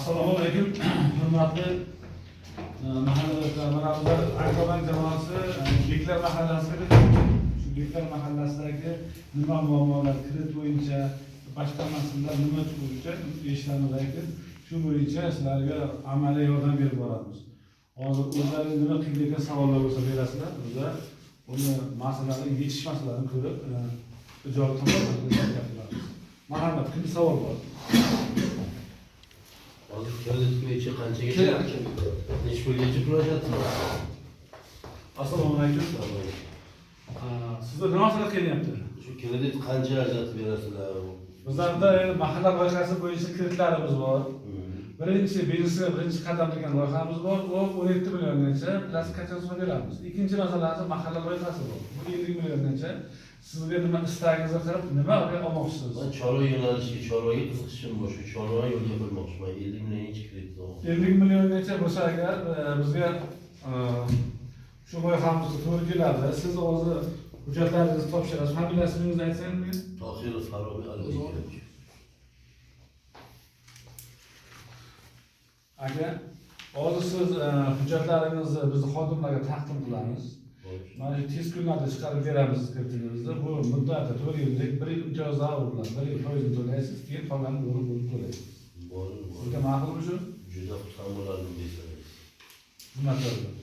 Assalomu alaykum, hurmatli mahalla. Mana bizlar Agrobank jamoasi Beklar mahallasida, shu Beklar mahallasidagi nima muammolar, kredit bo'yicha, boshqa masalalar nima bo'yicha eshitamiz ekan, shu bo'yicha sizlarga amaliy yordam berib boramiz. Hozir o'zlaring nima qilayotgan savollar bo'lsa berasizlar, biza uni masalani yechish masalalarini ko'rib, ijobiy tomondan harakat qilamiz. Marhamat, kimda savol bor? Hozir kredit bo'yicha qanchagacha, nechi pulgacha pul ajratib? Assalomu alaykum. Sizda nima masala kelyapti? Shu kredit qancha ajratib berasizlar? Bizlarda endi mahalla loyihasi bo'yicha kreditlarimiz bor. Birinchi biznesga birinchi qadam degan loyihamiz bor. U 17 milliongacha plastik kartasi beramiz. Ikkinchi masalasi mahalla loyihasi bor. Bu 50 milliongacha. Sizga nima istagingizni qilib, nima olmoqchisiz? Man chorva yo'nalishiga, chorvaga qiziqishim bor. Shu chorva yo'lga qo'ymoqchiman. 50 milliongacha kredit olmoqchiman. 50 milliongacha bo'lsa agar, bizga shu loyihamizga to'g'ri keladi. Siz hozir hujjatlaringizni topshirasiz. Familiya ismingizni aytsangiz. Tohirov Farobiy Alibekovich. Aka, hozir siz hujjatlaringizni bizni xodimlarga taqdim qilamiz. Mana shu tez kunlarda chiqarib beramiz kreditingizni. Bu muddati 4 yillik, 1 yil imtiyoz davri bilan 1 yil foizini to'laysiz, keyin qolganini bo'lib bo'lib to'laysiz. Borib, Sizga ma'qulmi shu? Juda xursand bo'lardim desangiz. Minnatdorman.